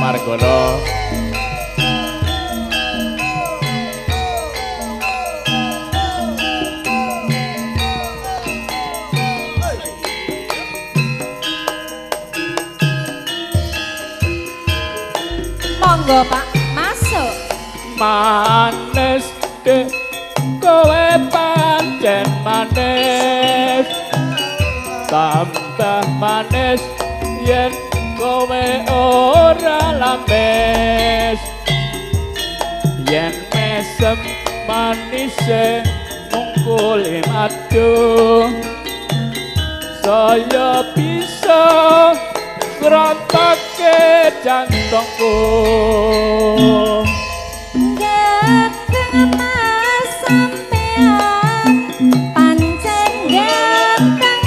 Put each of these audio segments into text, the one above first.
Margono. Monggo Pak, masuk. Manis dek kowe pancen manis, tambah manis yen kowe ora lames. Yen mesem manise mungkuli madu, saya bisa ngrontake jantungku. Ganteng mas sampean pancen ganteng,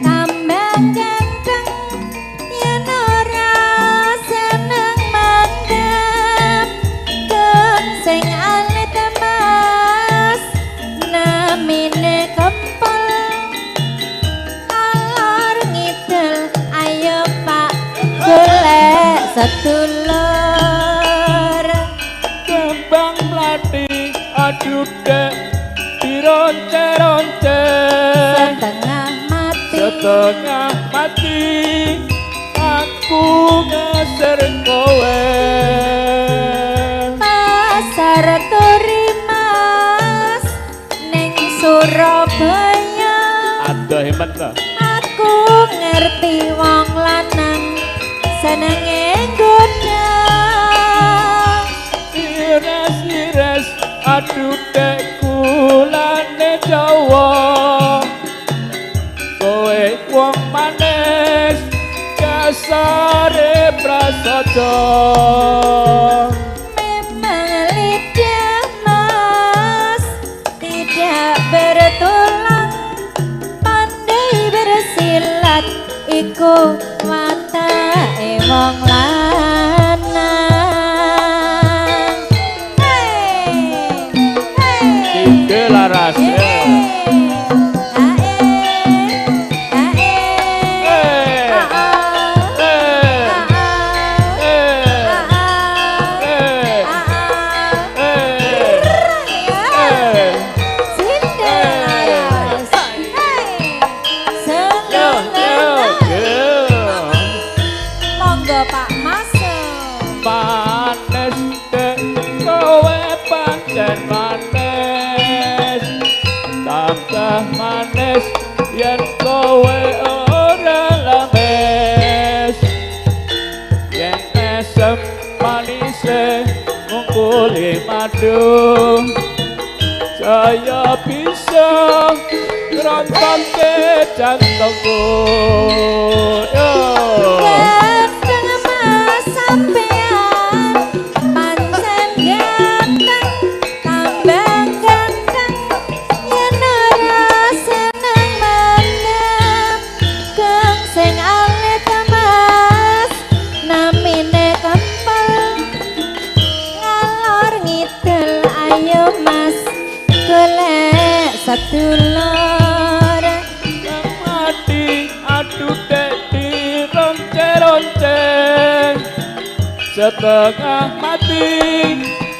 tambah ganteng yen ora seneng mandep. Keng sing alit mas namine kempel, ngalor ngidul ayo Pak golek sedulur. Kembang mlati aduh dek dironce-ronce, Setengah mati, setengah mati aku ngeser kowe. Pasar Turi mas ning Surabaya, Aduh hebat ta. Aku ngerti wong lanang senenge nggoda. Ires-ires aduh dek kulane Jawa, kowe wong manis kasare prasaja. Memang lidah mas tidak bertulang, pandai bersilat iku watake wong lanang. Hey, hey. Tiga laras. Monggo Pak masuk. Manis dek kowe pancen manis, tambah manis yen kowe ora lames. Yen mesem manise ngungkuli madu, saya bisa ngrontake jantungku. Yo. Ganteng mas sampean pancen ganteng, tambah ganteng yen ora seneng mandem. Kang sing alit mas namine kempel, ngalor ngidul ayo mas golek sedulur. Yang mati aduh dek dironce-ronce, setengah mati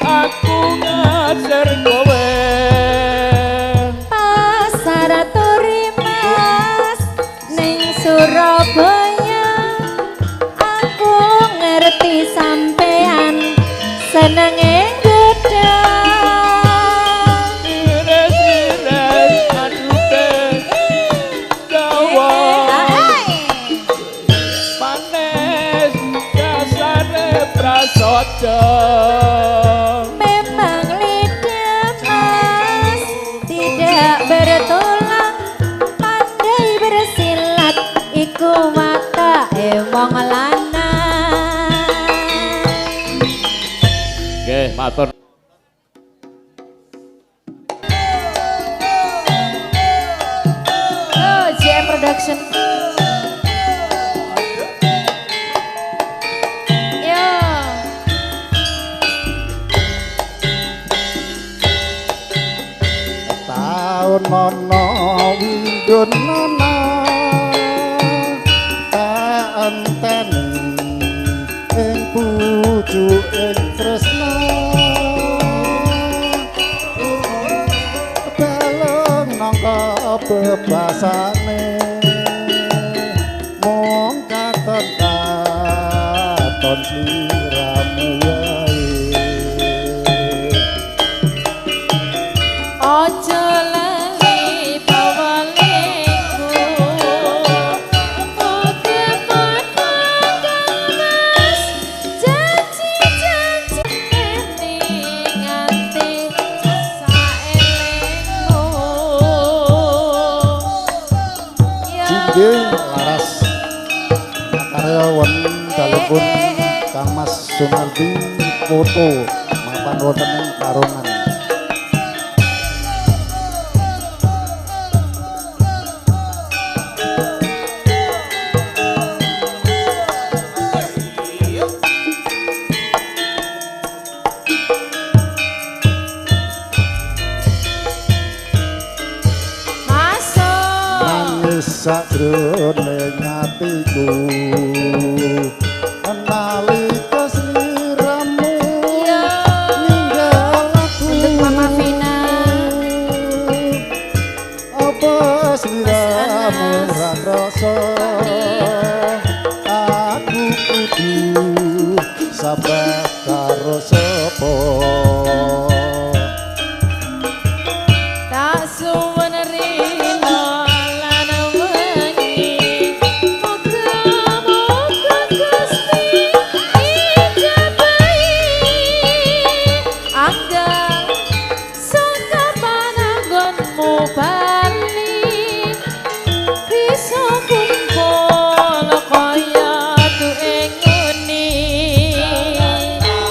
aku ngajar kowe. Pasar Turi mas ning Surabaya, aku ngerti sampean senenge nggoda. Ires-ires aduh dek Jawa, manis dasare prasaja. Memang lidah mas tidak bertulang, pandai bersilat iku watake wong lanang. Nggih, matur. Oh, JM Production. Yo. Taun ana windun ana tak enteni ing Bebasane mung katon katon sliramu wae. Aja lali pawalingku, oke padha Mas janji-janji eni nganti saelingmu. Ya. Jinde laras makarya wonten dalempun Kang Mas Sunardi foto mapan wonten ing Parongan. Masuk. Nangis sakjroning atiku nalika sliramu Ya. ninggal aku. Untuk Mama Vina. Apa sliramu Mas ora krasa aku kudu sabar karo sapa. Tak suwun rino lan wengi, muga-muga Gusti ijabahi. Angga saka pananggonmu bali, bisa kumpul kaya duwe nguni.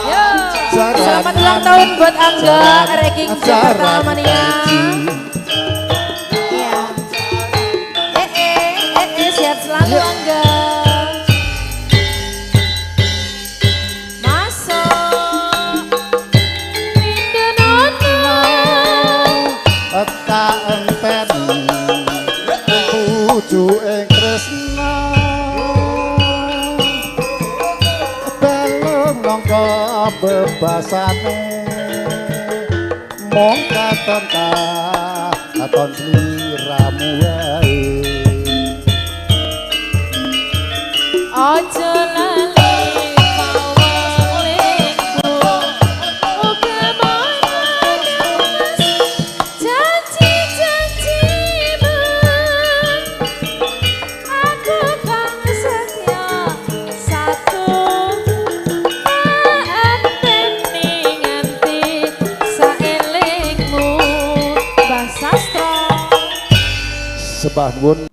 Yo. Selamat ulang tahun buat Angga Ranking Jakarta Mania. Iya. Sehat selalu Angga. Masuk. Pindenono. Tak enteni tuju ing tresna balung langka bebasane mung katon katon sliramu wae. Aja lali pawalingku, uga marang Mas janji-janjimu. Aku kang setia satu tak enteni nganti saelingmu. Mbah Sastro. Sembah nuwun.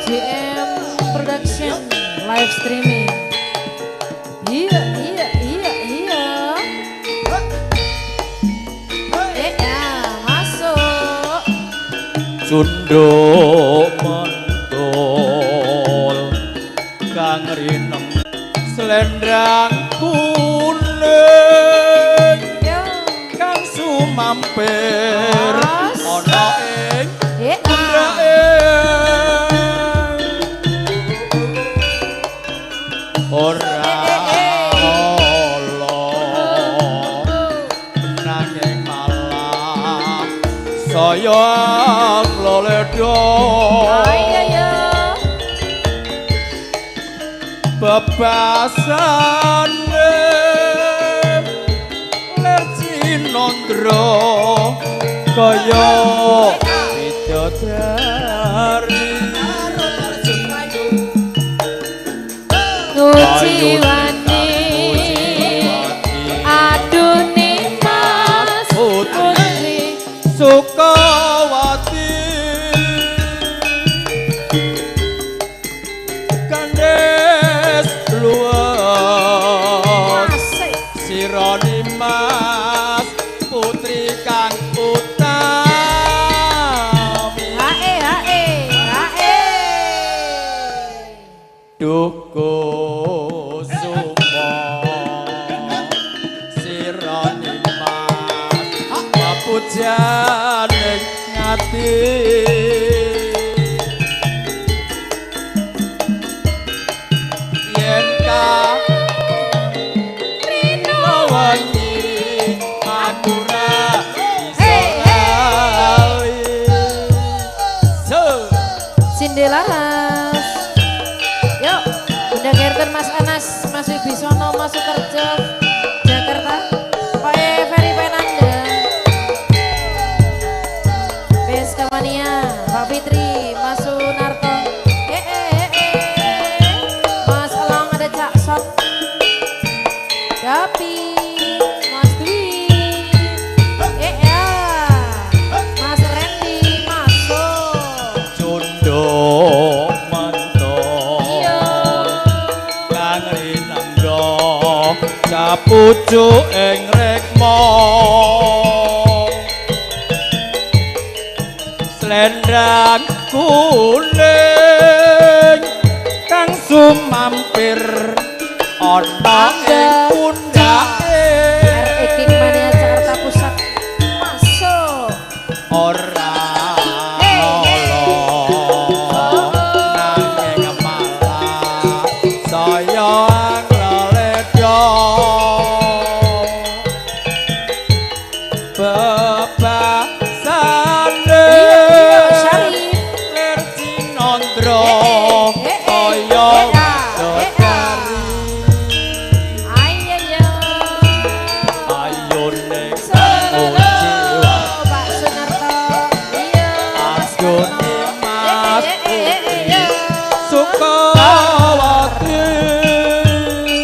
GM Production live streaming. Iya. Ya, masuk. Cunduk mentul kang rineng selendang kuning Yo. kang sumampir Mas. ana ing Eh, ah. pundhake ora ala nanging malah saya loledo Ayo yo. bebasane ler cinondro kaya bidadari. Nguciwani aduh Mas Putri Sukawati Kandes luwes Asik. sirani Mas Putri kang utami. Hae hae hae. Duh. Yen ka rino wengi aku ra iso lali. So Sindelaras. Yuk, Bunda Gerten, Mas Anas, Mas Wibisono, Mas Suterjo, Jakarta, Pak Ferry Penanda, Beskamania, Pak Fitri, Mas Sunarto, Mas Elang, ada Cak Sot, Dapi, Mas Dwi, ya, Mas Randy, masuk. Jondo mentol Iya. Kang rinengga sapucuk ing rekma slendang kuning kang sumampir ana ing pundhake RE King Mania Jakarta Pusat masuk. Ora Hey, hey. ala nanging malah saya angleledha bebasane Iya, Syarif. lir cinandra Eh, eh, eh, kaya eh, ah, eh, ah. widodari. Ayo yo. Ayune Solo, jiwa Pak Sunarto. Iya, Mas Agone Karno. Mas Eh, eh, eh, eh, eh, yo. Sukawati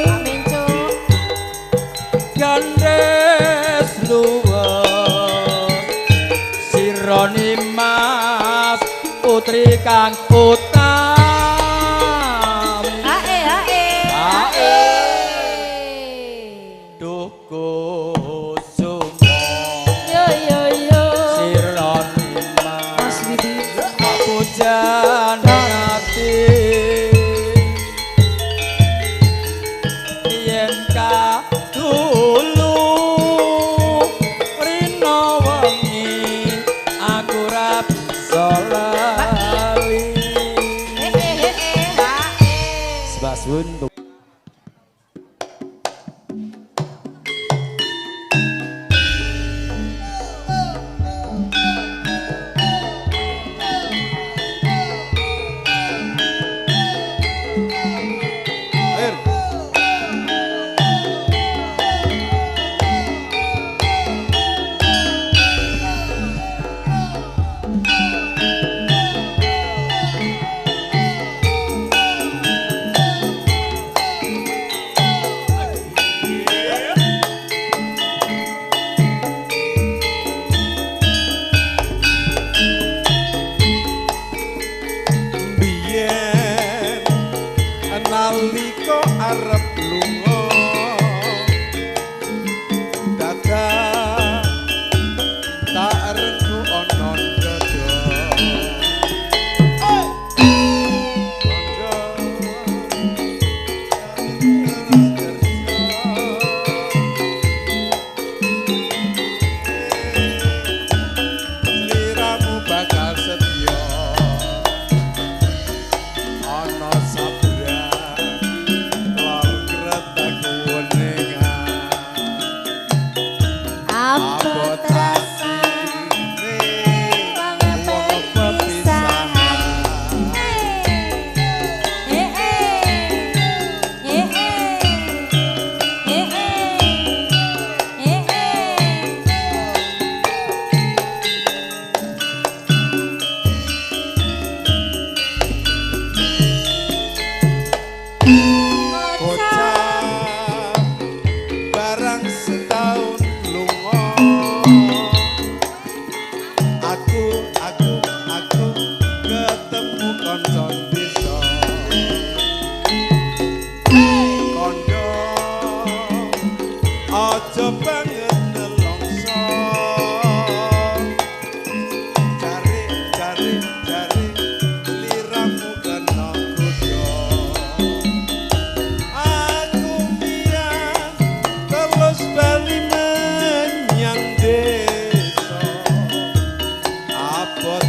Pak Mincu. Gandes luwes sironi mas putri kang utami. Ae, ae. Ae. Ae. Duh kusumo Yo yo yo. sironi mas Mas Widi. pujan ati yen kadulu rino wengi aku ra bisa lali. Eh, eh, eh, eh, ae. Sembah suwun. Air. Biyen nalika arep lunga dadak tak rengku ana dada Kandha sliramu bakal setya ana sabrang lor kretek weningan Abot abot rasane atine wong wong pepisahan. pepisahan. Eh, eh, eh, eh, eh, eh, eh. Bocah barang setahun lunga aku ketemu kanca desa kandha aja banget nelongso cari cari cari liramu kena godha. Aku mbiyen terus bali menyang desa. Abot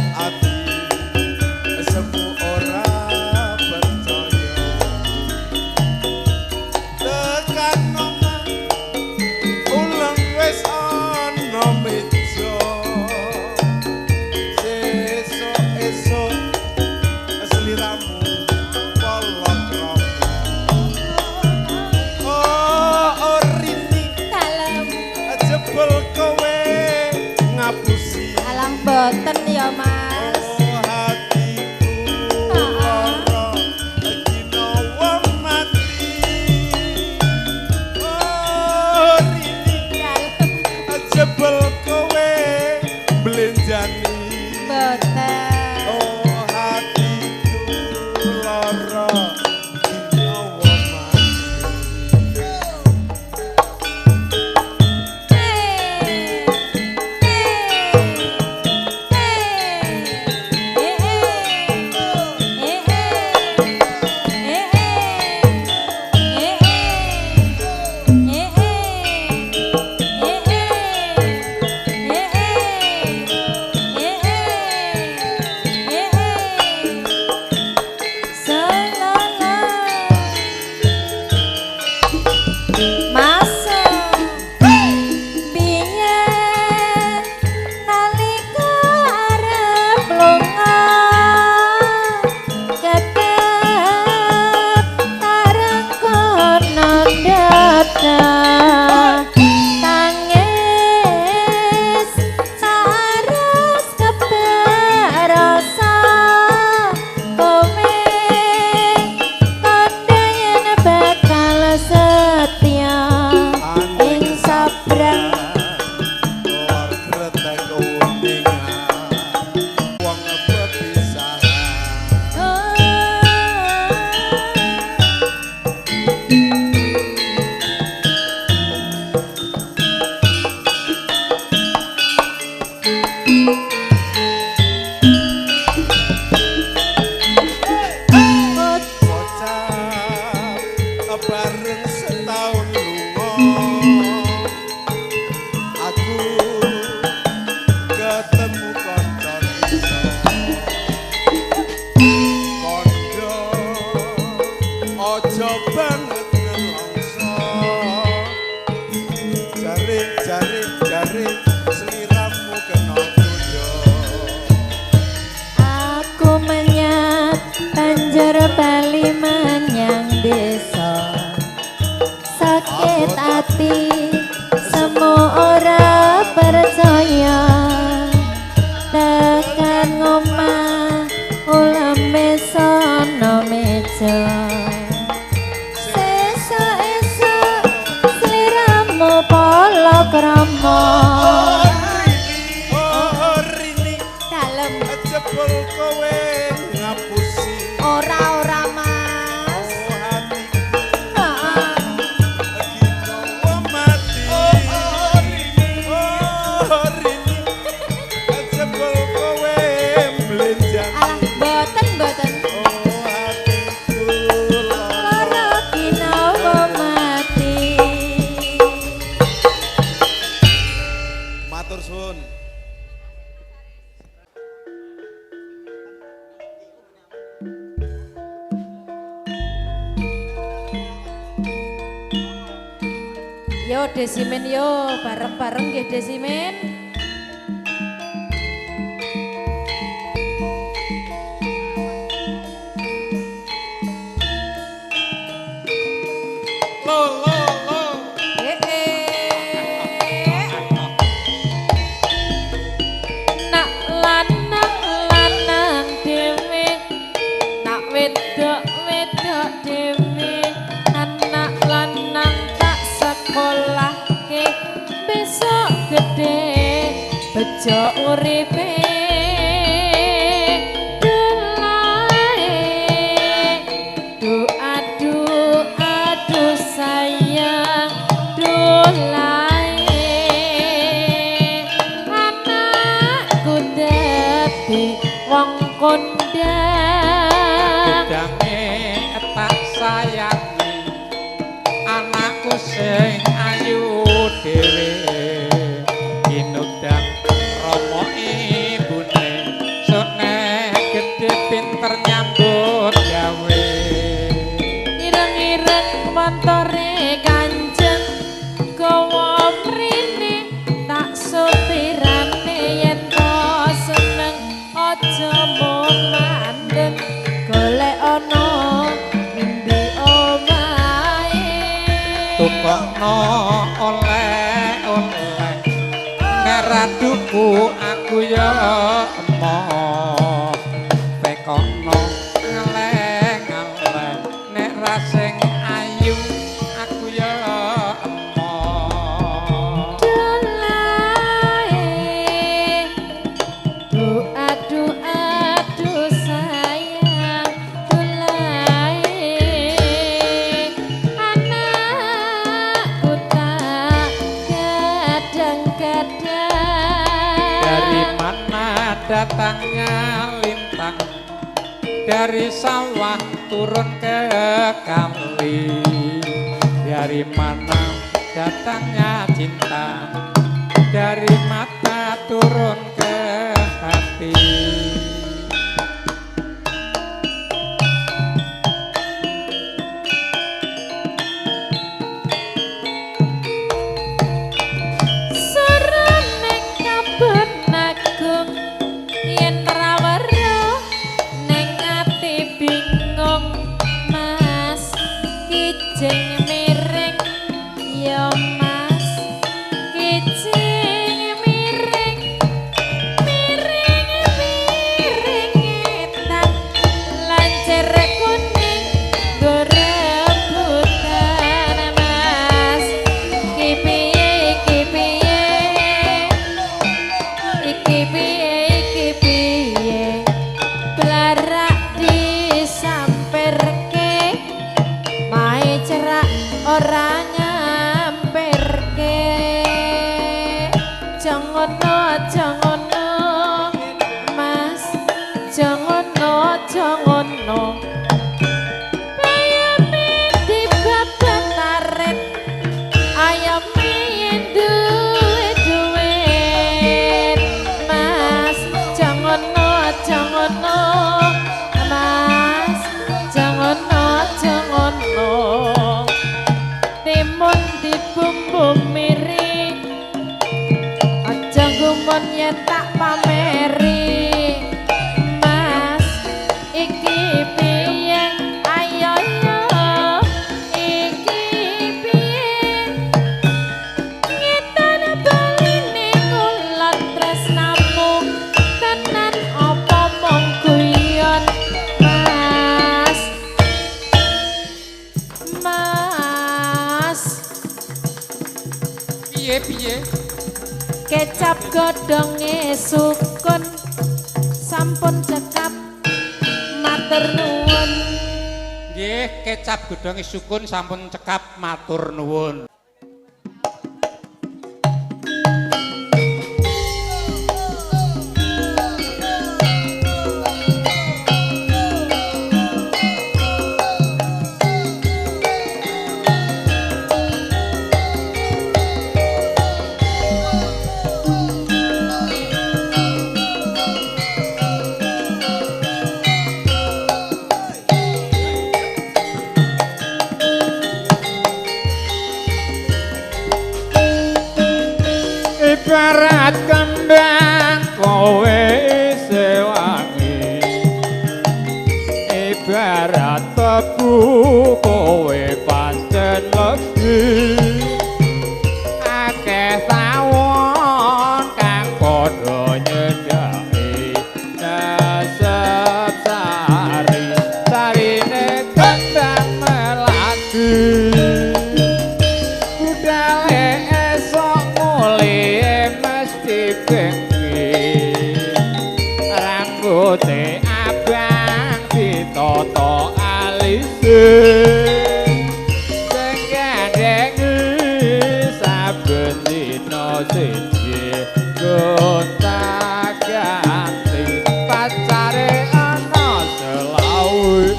Palakrama. Oh Rini, Dalem. Jebul kowe ngapusi. Ora ora Mas. Oh hatiku Heeh. ginawa mati. Oh Rini, oh Rini, jebul kowe mblenjang. Alah mboten mboten. Oh hatiku Lara ginawa mati. Matur suwun. Yo Desimen yo bareng-bareng nggih Desimen. Lo lo lo. Eh eh. Nak lanang lanang dhewe, nak wedok wedok dhewe, anak lanang tak sekolahke besok gede bejo uripe. Dulae, du aduh aduh sayang dulae, anakku dadi wong kondang. Gedange tak sayangi anakku sing ayu dhewe kinudang rama ibune sone gedhe pinter nyambut gawe. Ireng-ireng montore Kanjeng gawa mrene tak sopirane yen to seneng aja mung mandeng golek ana ngendi omahe. Tukokno oleh-oleh nek ra tuku aku ya emoh pekokno ngeleh-ngeleh nek ra sing ayu aku ya emoh. Dulae, du aduh aduh sayang dulae, anakku tak gadang-gadang. Dari mana datangnya lintang? Dari sawah turun ke kali. Dari mana datangnya cinta? Dari mata turun ke hati. Surane kaben agung yen ra weruh ning ati bingung Mas kijing miring ya Mas kijing miring miring miring etan lancer kuning nggo rebutan Mas iki piye iki piye iki piye iki piye blarak disamperke mae cerak ora nyampirke. Jangono jangono Mas jangono jangono ayame dibabat taret ayame yen duwe duit Mas jangono jangono Mas jangono jangono timun dibumbu miri aja gumun yen tak pameri Mas iki piye ayo yo iki piye ngetan baline kula tresnamu tenan apa mung guyon Mas Mas. Piye piye? Kecap godhonge sukun sampun cekap matur nuwun. Nggih, kecap godhonge sukun sampun cekap matur nuwun. Ibarat kembang kowe isih wangi, ibarat tebu kowe pancen legi. Akeh tawon kang padha nyedhaki nesep sari, sarine kembang melati. Budale esok mulih mesti bengi, rambute abang ditata alise, sing gandhengi saben dina siji gonta-ganti pacare ana selawe.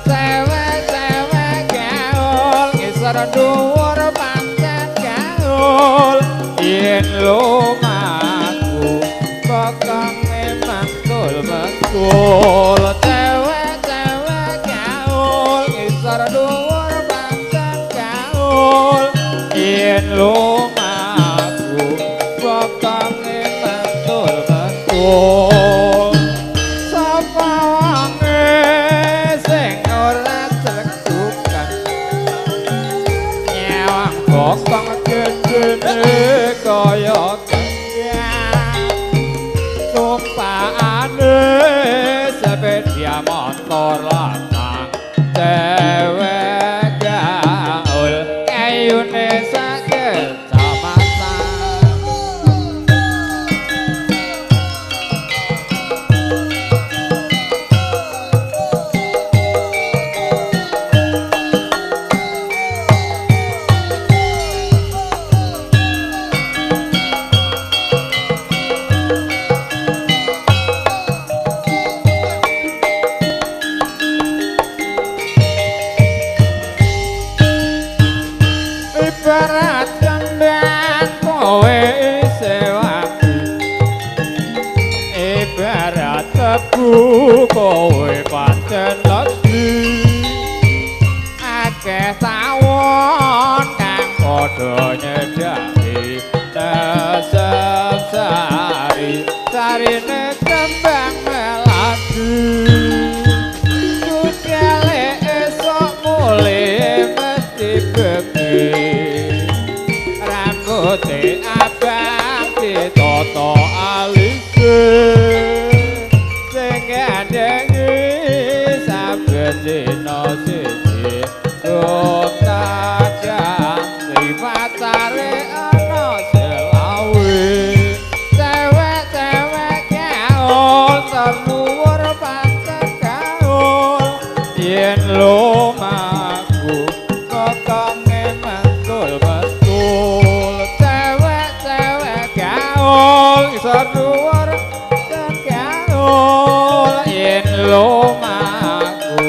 Cewek-cewek gaul ngisor dhuwur pancen gaul, yen lumaku pokonge mantul-mantul. Cewek-cewek gaul ngisor dhuwur pancen gaul, yen lumaku pokonge mantul-mantul. Sapa wonge sing ora clegukan nyawang bokong gedene kaya kembang, tumpakane sepeda motor lanang. Cewek gaul kayune sak kecamatan. Ibarat kembang kowe isih wangi, ibarat tebu kowe pancen legi. Akeh tawon kang padha nyedhaki nesep sari, sarine kembang melati. Budale esok mulih mesti bengi, rambute abang ditata alise, sing gandhengi saben dina siji gonta-ganti pacare ana selawe. Cewek-cewek gaul terluwur pancen gaul, yen lumaku pokonge mantul-mantul. Cewek-cewek gaul ngisor dhuwur gaul, yen lumaku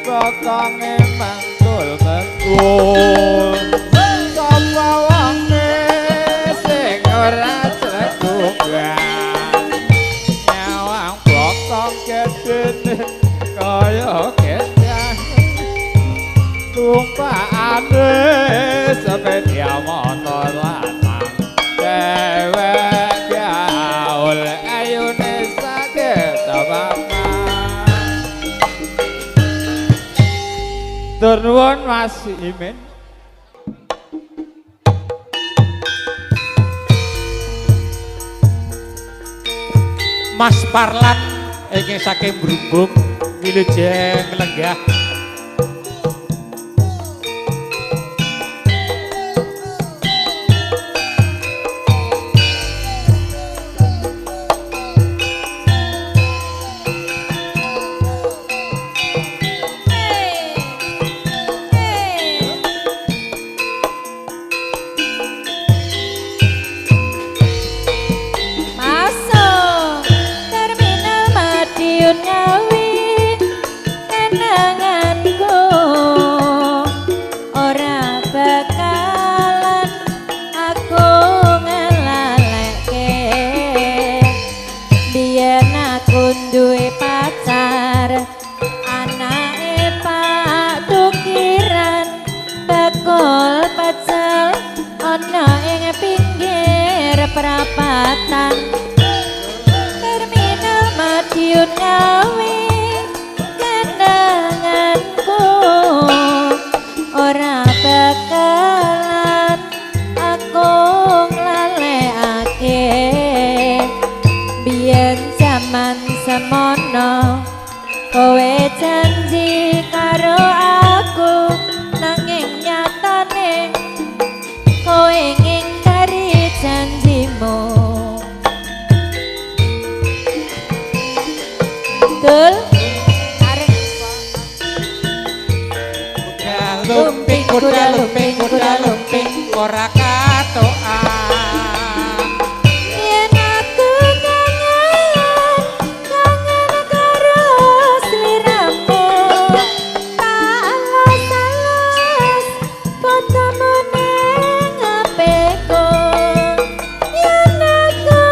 pokonge mantul-mantul. Sapa wonge sing ora clegukan nyawang bokong gedene kaya gedang, tumpakane sepeda motor lanang. Cewek gaul ayune saged bapak. Turun Mas Imin. Mas Parlan ingkang saking Brumbung wilujeng lenggah. prapatan Terminal Madiun Ngawi kenanganku ora bakalan aku nglalekake. Biyen jaman semono kowe janji karo aku, nanging nyatane kowe ngingkari janjimu. Betul? Kuda lumping, kuda lumping, kuda lumping, ora katokan. Yen aku kangen, kangen karo sliramu, tak alas-alas fotomu ning HP-ku. Yen aku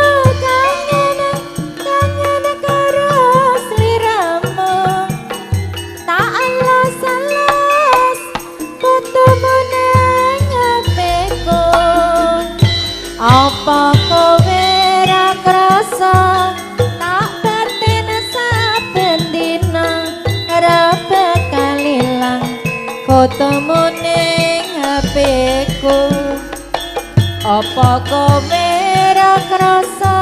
kangen, kangen karo sliramu, tak alas-alas fotomu ning HP-ku. Apa kowe ra krasa tak batin saben dina ora bakal ilang fotomu ning HP-ku. Apa kowe ra krasa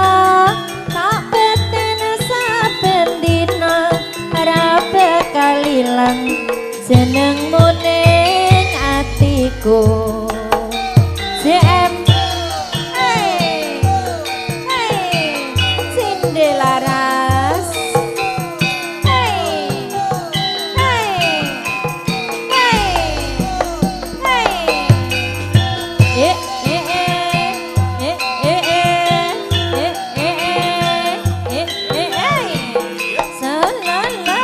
tak batin saben dina ora bakal ilang jenengmu ning atiku. JM. Hey, hey, Cinde Laras. Hey, hey, hey, hey. Eh, eh, eh, eh, eh, eh, eh, eh, eh, eh, eh. Salala.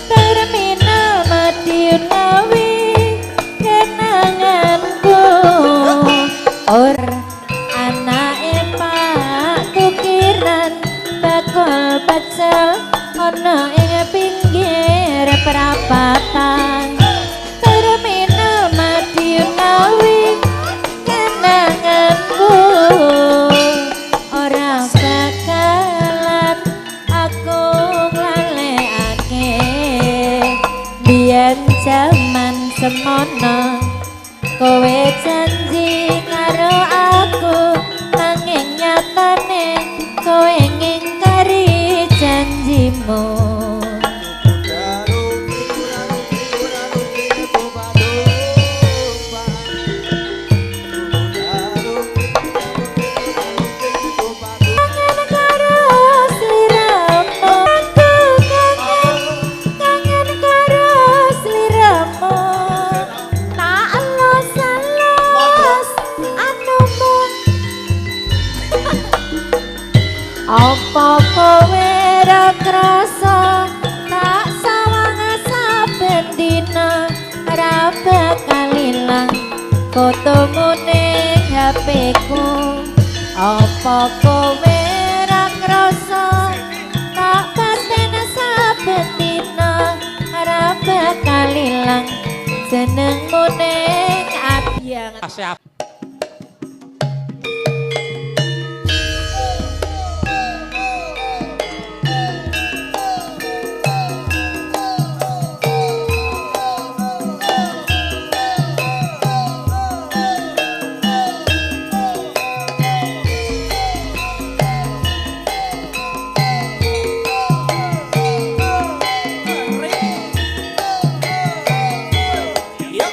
Terminal Madiun Ngawi kenanganku or anake Pak Tukiran bakul pecel ana ing pinggir perapatan. Terminal Madiun Ngawi kenanganku ora bakalan aku nglalekake. Biyen jaman semono kowe janji karo aku, nanging nyatane kowe ngingkari janjimu. Kangen karo sliramu, aku kangen, kangen karo sliramu, tak alas-alas anumu. Apa kowe ra krasa tak sawang saben dina ora bakal ilang fotomu ning HP-ku. Apa kowe ra krasa tak paten saben dina ora bakal ilang jenengmu ning ati. Siap. Yuk.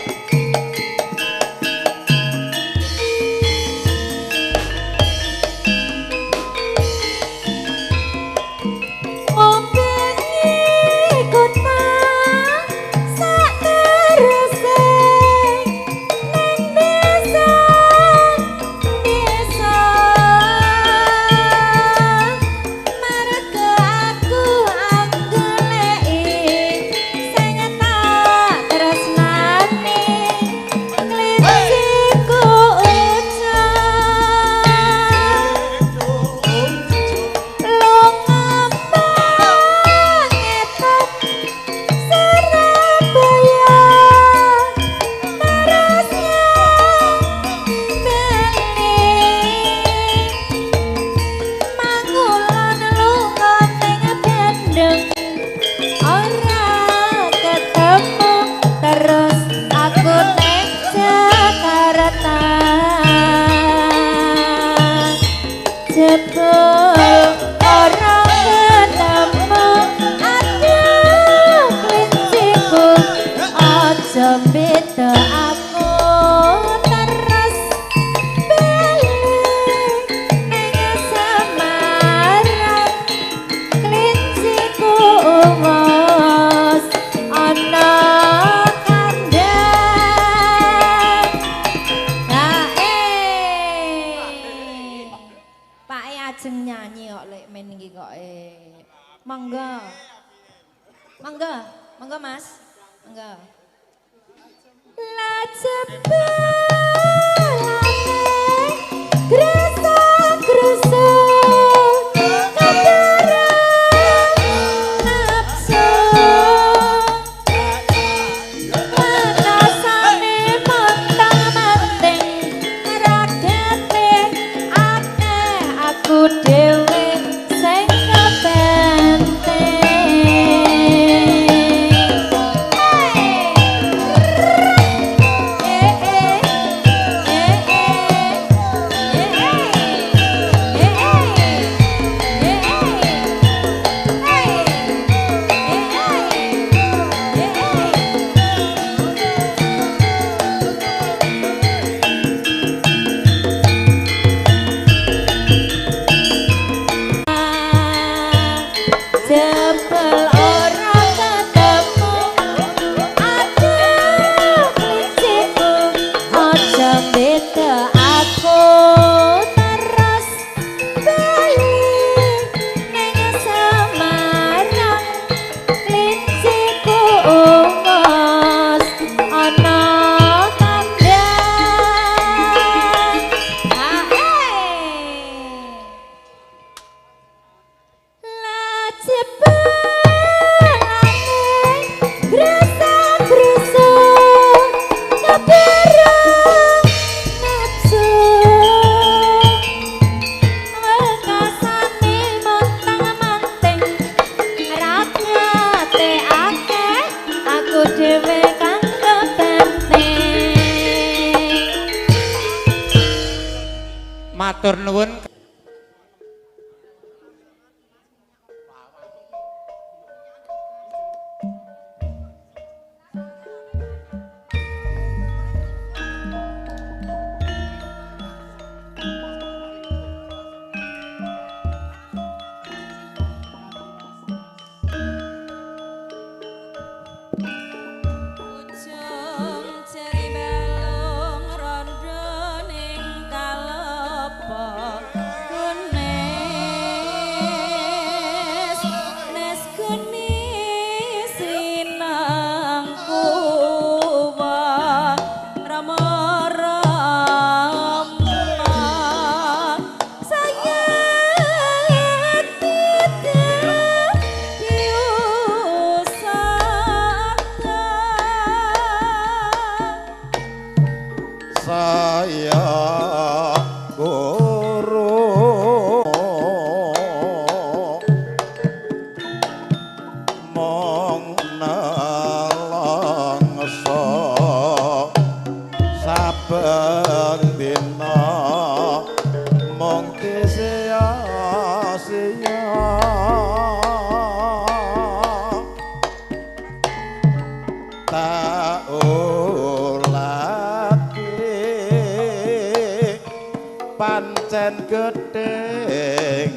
Wetan. Jebul ora ketemu, aduh klinciku, aja beda aku terus bali ning Semarang. Klinciku wis ana kandhang. Pak E ajeng nyanyi kok lek men iki kok e. Monggo. Monggo, monggo Mas. Monggo. La jebulane grasa-grusu kebareng nafsu. Wekasane montang-manting ragate akeh, aku dhewe sing kepenting. Jebul ora ketemu, aduh klinciku, aja beda aku terus bali ning Semarang. Klinciku wis ana kandhang. La jebulane grasa-grusu kebareng nafsu. Wekasane montang-manting ragate akeh, aku dhewe kang kepenting. Matur nuwun. Ujung jari balung rondo ning kalepa kunis, nes kunis winang kuwa rama rama sayang tidak diusahkan. Saya guru mong nelangsa saben dina mong disia-sia. Tak ulake pancen gedheng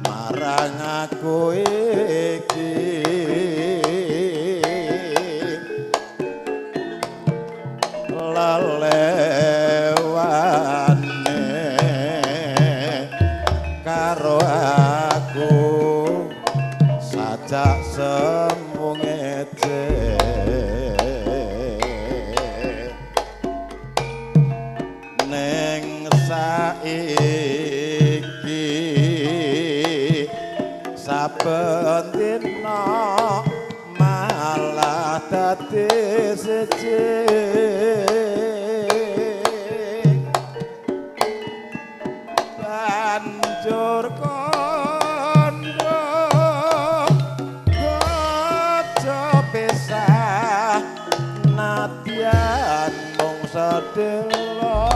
marang aku iki. Lelewane karo aku sajak semu ngece. Neng saiki saben dina malah dadi siji. Banjur kondo bojo pisah nadyan mung sedelo.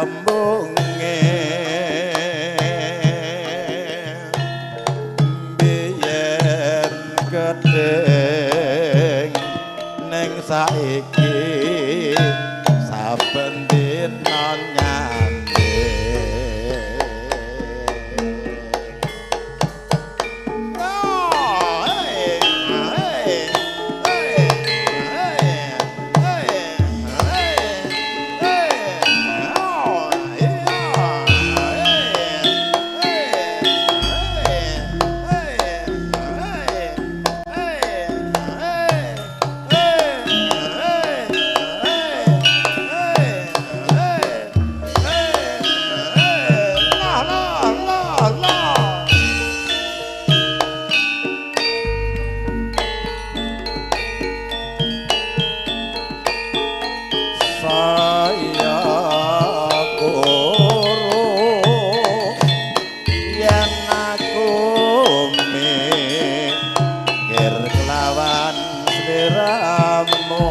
tembunge biyen gedheng ning saiki saben dina nyanding. Saya guru yen aku mikir kelawan sliramu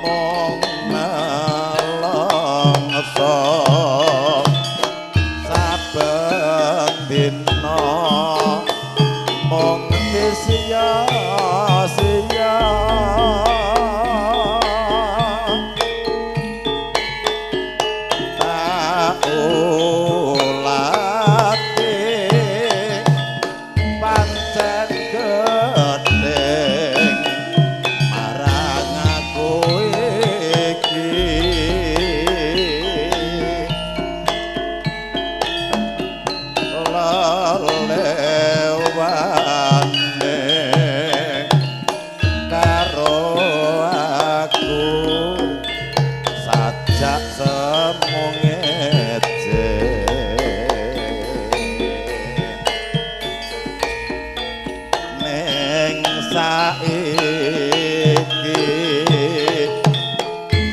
mung nelongso saben dina mung sia-sia tak ulate pancen gedheng marang aku iki lelewane karo aku sajak semu ngece ning saiki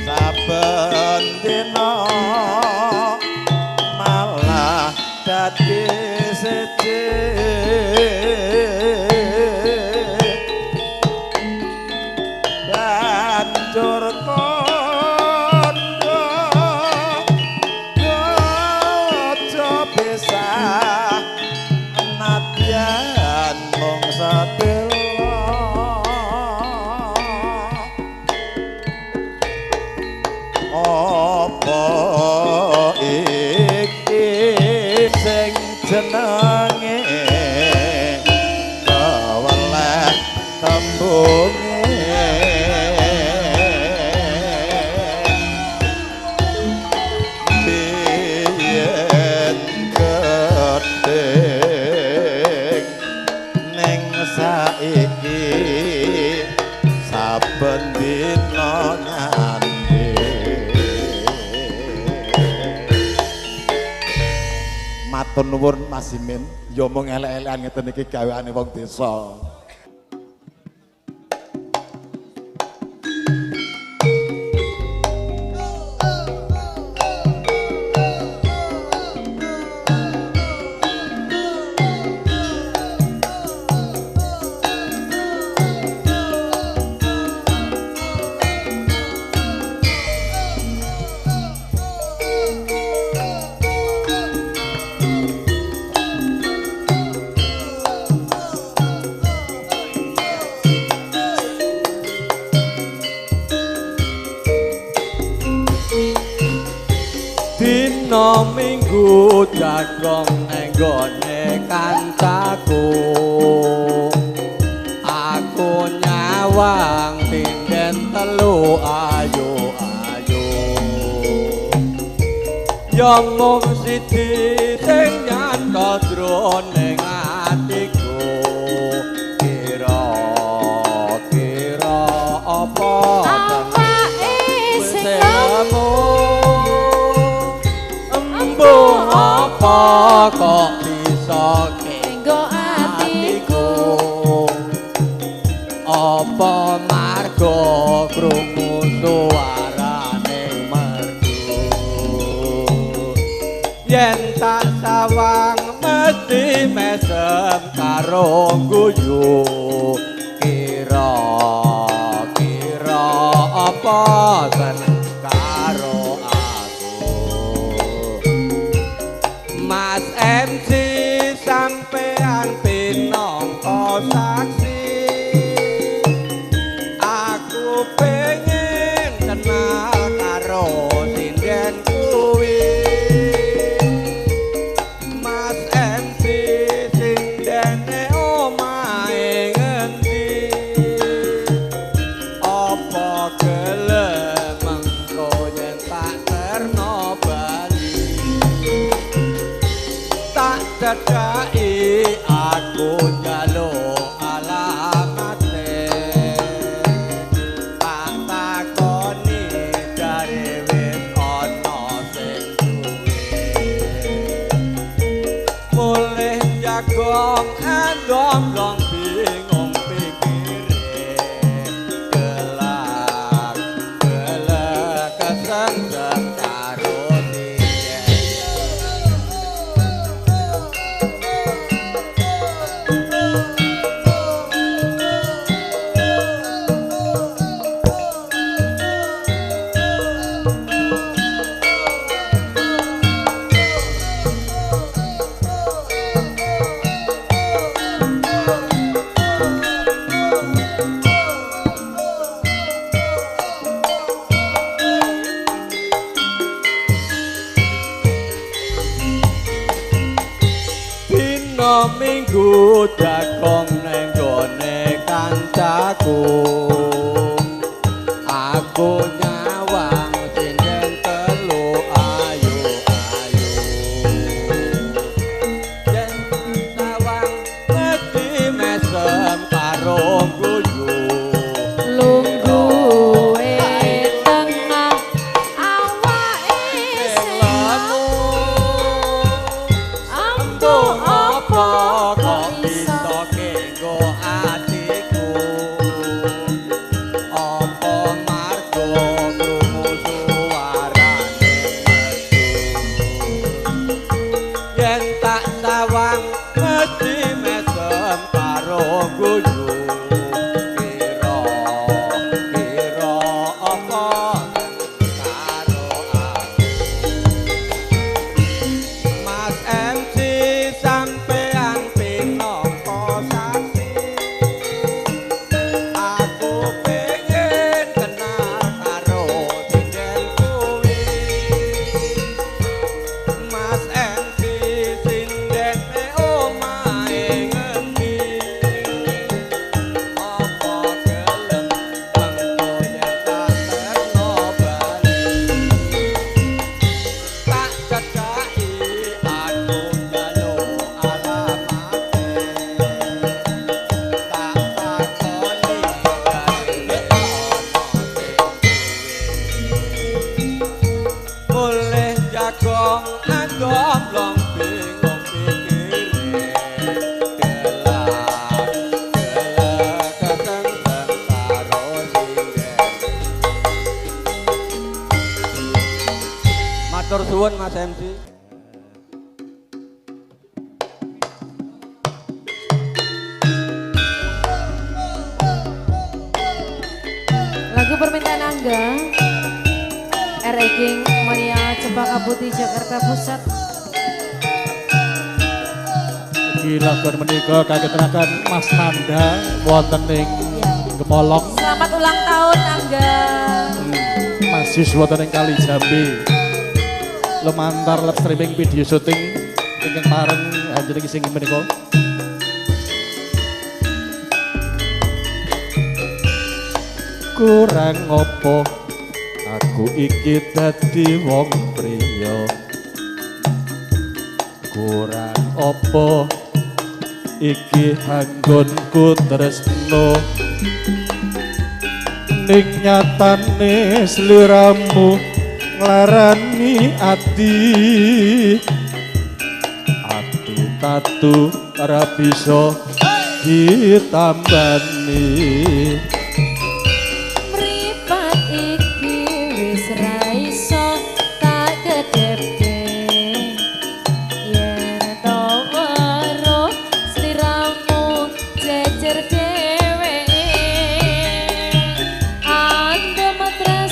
saben dina malah dadi siji banjur kondo aja pisah nadyan mung sedelo apa iki sing jenenge keweleh tembunge biyen gedheng ning saiki saben dina nyanding. Matur nuwun Mas Imin, ya mung elek-elekan ngeten iki gaweane wong desa. Dina Minggu jagong nang gone kancaku, aku nyawang tinden telu ayo ayo ya mung siji sing nyata jroning atiku, kira kira apa awake sing lemu embuh apa kok bisa nggo atiku apa marga krungu suarane merdu yen tak sawang mesti mesem karo guyu, kira kira apa seneng karo aku. Mas MC sampean pinangka saksi, aku pengen kenal karo sinden kuwi. Mas MC sindene omahe ngendi? Apa gelem mengko yen tak terno bali? Tak cedhaki aku njaluk alamate, tak takoni jare wis ana sing duwe. Mulih jagong andomblong bingung pikire, gelak gelek kesengsem karo sinden. Dina Minggu jagong neng gone kancaku, aku nyawang sinden telu ayu ayu. Yen sawang mesti mesem karo guyu. Lungguhe tengah awake Sing sing lemu ambu apa apa kok kok bisa iso kenggo atiku? Apa margo krungu suarane merdu? Yen tak sawang mesti mesem karo guyu. Kira kira apa karo aku? Mas MC sampean pinangka saksi, aku pengen kenal karo sinden kuwi. Mas MC sindene omahe ngendi? Apa gelem mengko yen tak terno bali? Tak cedhaki aku njaluk alamate, tak takoni jare wis ana sing duwe. Mulih jagong anggamblong bingung pikire, gelak gelek kesengsem karo sinden. Matur suwun Mas MC. Lagu permintaan Angga R.E. King Mania Cempaka Putih Jakarta Pusat. Iki lagon menika kageteraken Mas Nanda wonten ing Gemolong. Selamat ulang tahun Angga. Mas Yus wonten ing Kali Jambi. Lumantar live streaming video syuting ingkang pareng anjenengan sing menika. Kurang opo aku iki dadi wong priya, kurang opo iki anggonku tresno, ning nyatane sliramu nglarani ati, ati tatu ora bisa ditambani. Mripat iki wis ra iso tak kedhepke, yen to weruh sliramu jejer dheweke, andem tresno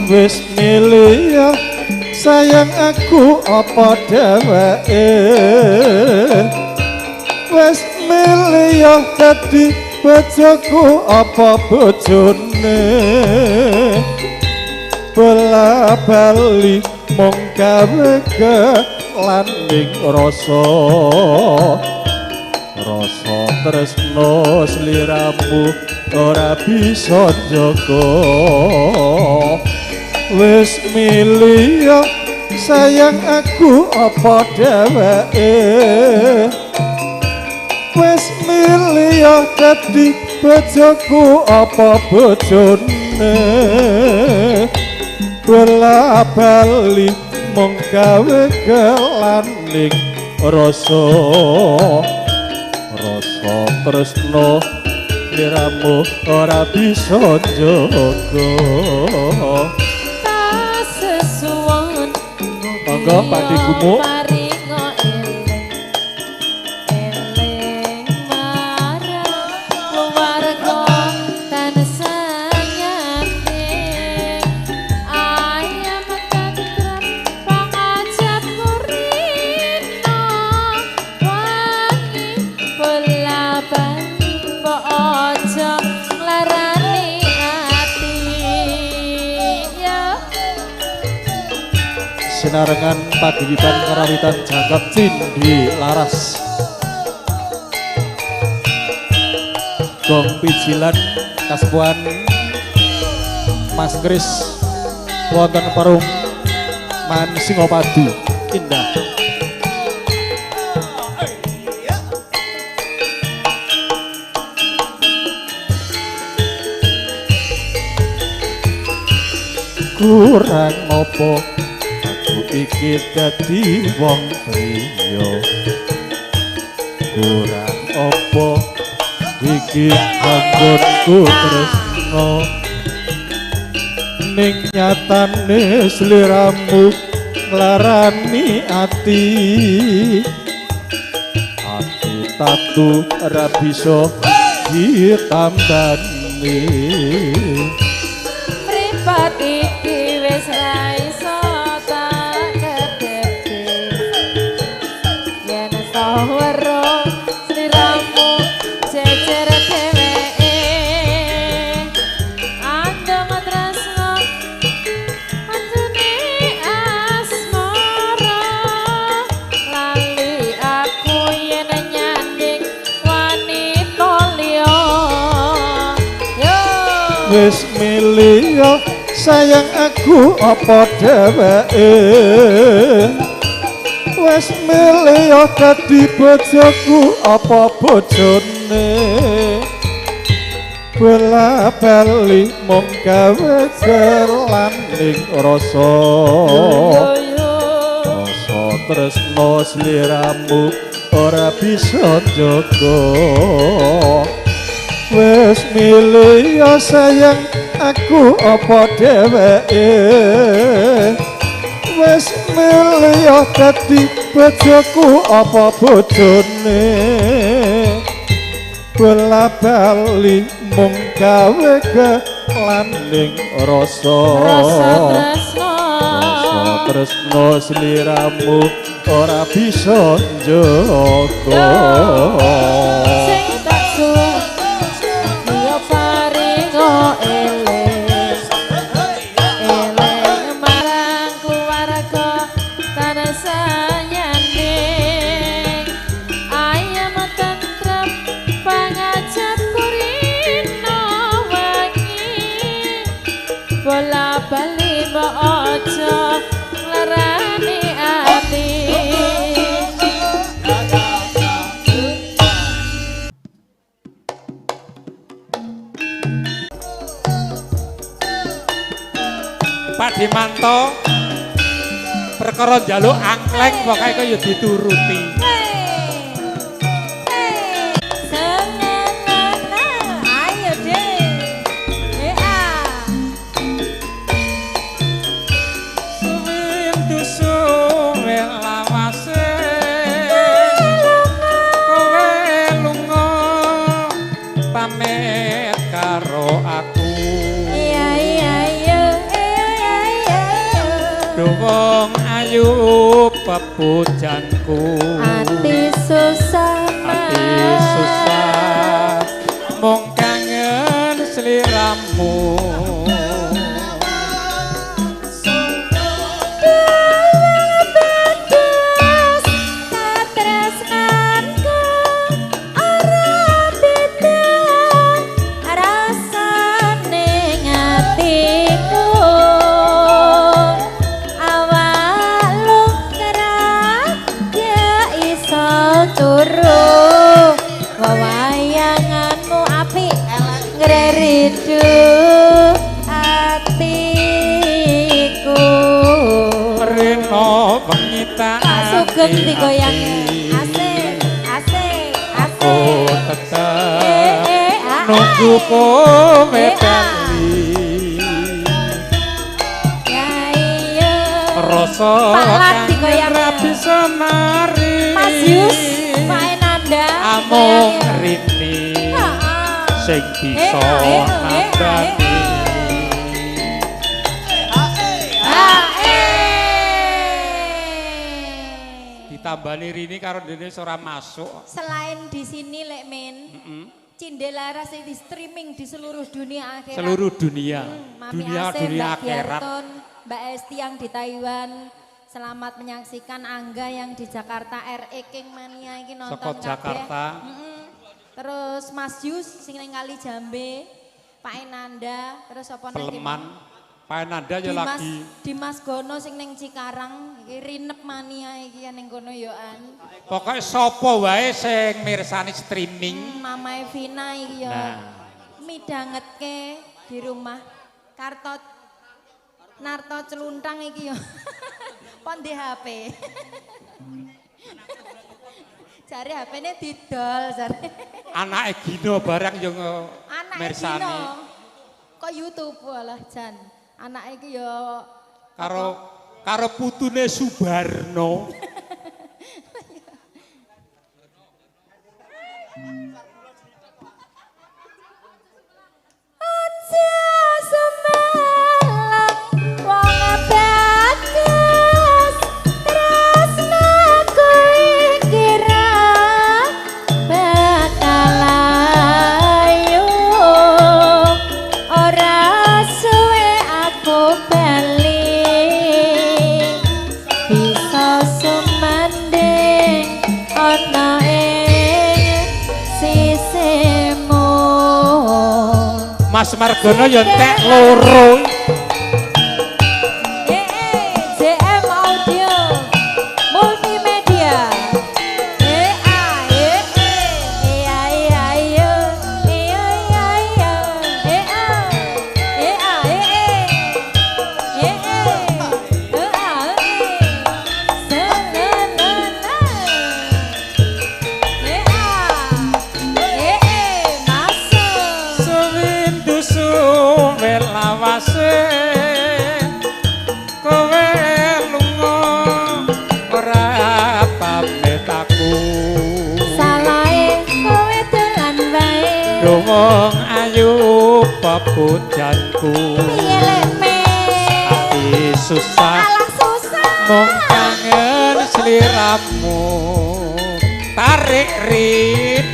Wis milih sayang aku apa dheweke, wis milih dadi bojoku apa bojone. Bola bali mung gawe kelaning rasa, rasa tresno sliramu ora bisa njaga. Wis milih sayang aku apa dheweke, wis milih dadi bojoku apa bojone. Bola bali mung gawe kelaning rasa, rasa tresno sliramu ora bisa njaga. Monggo Pak Digumuk. Paringo eling eling marang keluarga tansah yakin. Ayam tentrem pangajap kurino wangi bola bali mbok aja nglarani ati. Ya. Sinarengan paguyuban karawitan jangkep Cindhi Laras. Gong Pijilan kasepuhan Mas Kris wonten Perum Man Singopadu Indah. Kurang opo iki dadi wong priya, kurang apa iki anggonku tresno, ning nyatane sliramu nglarani ati, ati tatu ora bisa ditambani. Mripat iki wis ra iso tak kedepe, yen weruh sliramu jejer dheweke. Andong tresno antune asmara, lali aku yen nyanding wanita liya. Yo. Wis milih sayang aku apa dheweke, wis milih dadi bojoku apa bojone. Bola bali mung gawe kelaning rasa, rasa tresno sliramu ora bisa njaga. Wis milih sayang aku apa dheweke, wis milih dadi bojoku apa bojone. Bola bali mung gawe kelaning rasa, Rasa tresno, rasa tresno sliramu ora bisa njaga. Sing tak suwun yo paringo eling eling marang keluarga tansah nyanding. Ayam tentrem pangajap kurino wangi, bola bali mbok aja nglarani ati. Pak Dimanto perkara njaluk angkleng pokoke kaya dituruti. Ayo deh. Suwindu suwe lawase kowe lunga pamit karo aku. Iya iya iya. Wong ayu pepujanku. Ati susah, ati susah mung kangen sliramu. Sugeng digoyang asik asik asik. Tetep nunggu kowe bali. Ya iya. Rasa kangen ra bisa mari. Mas Yus, Pak Enanda. Amung rini sing bisa nandani. Tambani rini karo dene ora masuk. Selain di sini lek men, Cindelaras di streaming di seluruh dunia akhirat. Seluruh dunia. Mami dunia Asih, dunia Mbak akhirat. Giarton, Mbak Esti yang di Taiwan. Selamat menyaksikan Angga yang di Jakarta, RE King Mania iki nonton Saka Jakarta. Terus Mas Yus sing ning Kali Jambe, Pak Enanda, terus sapa nang Peleman. Pak Enanda ya lagi. Dimas Gono sing ning Cikarang, iki Rinep Mania iki ning kono yo an. Pokoke sapa wae sing mirsani streaming. Mamae Vina iki yo. Nah. Midangetke di rumah. Karto Narto Celuntang iki yo. Pon di HP. Jare HP-ne didol jare. Anake Gino barang yo mirsani. Kok YouTube walah jan. Anake iki yo karo karo putune Subarno. Aja semelak wong bagas tresnaku iki ra bakal ayu ora suwe aku bali bisa sumanding ana ing sisimu. Mas Margono ya entek loro. JM Audio Multimedia. E A E E A E A E E A E A E A E E E A E S N N E A E E masuk. Suwindu suwe lawase kowe lunga ora pamit aku. Salahe kowe dolan wae. Wong ayu pepujanku. Piye lek men? Ati susah. Alah susah. Mung kangen sliramu. Tarik rit.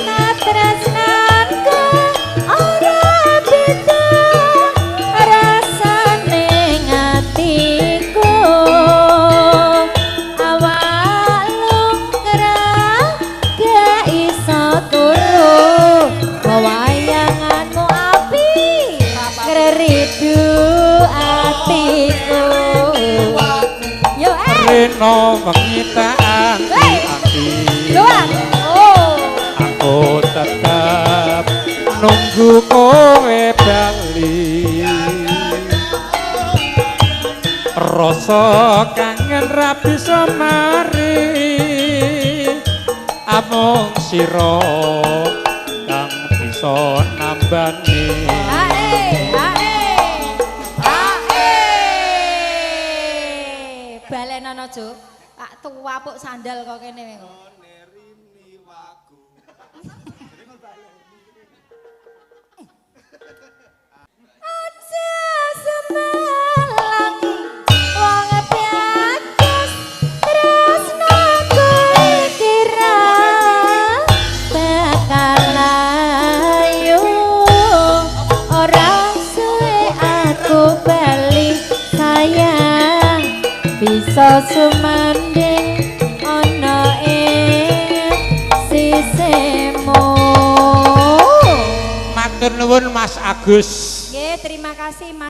Katresnanku ora beda rasane atiku. Awak lungkrah gak iso turu. Wayanganmu api ngreridu atiku. Yo Reno wengi tak ati. Luar. Oh. Aku tetep nunggu kowe bali. Rasa kangen ra bisa mari. Amung sira kang bisa nambani. Ae, ae. Ae. Balenono, Juk. Tak tuwapuk sandal kok kene kok. Aja Sumelang wong piagas tresnaku iki ra bakal layu ora suwe aku bali sayang bisa sumanding ana ing sisimu. Matur nuwun Mas Agus. Nggih, terima kasih Mas.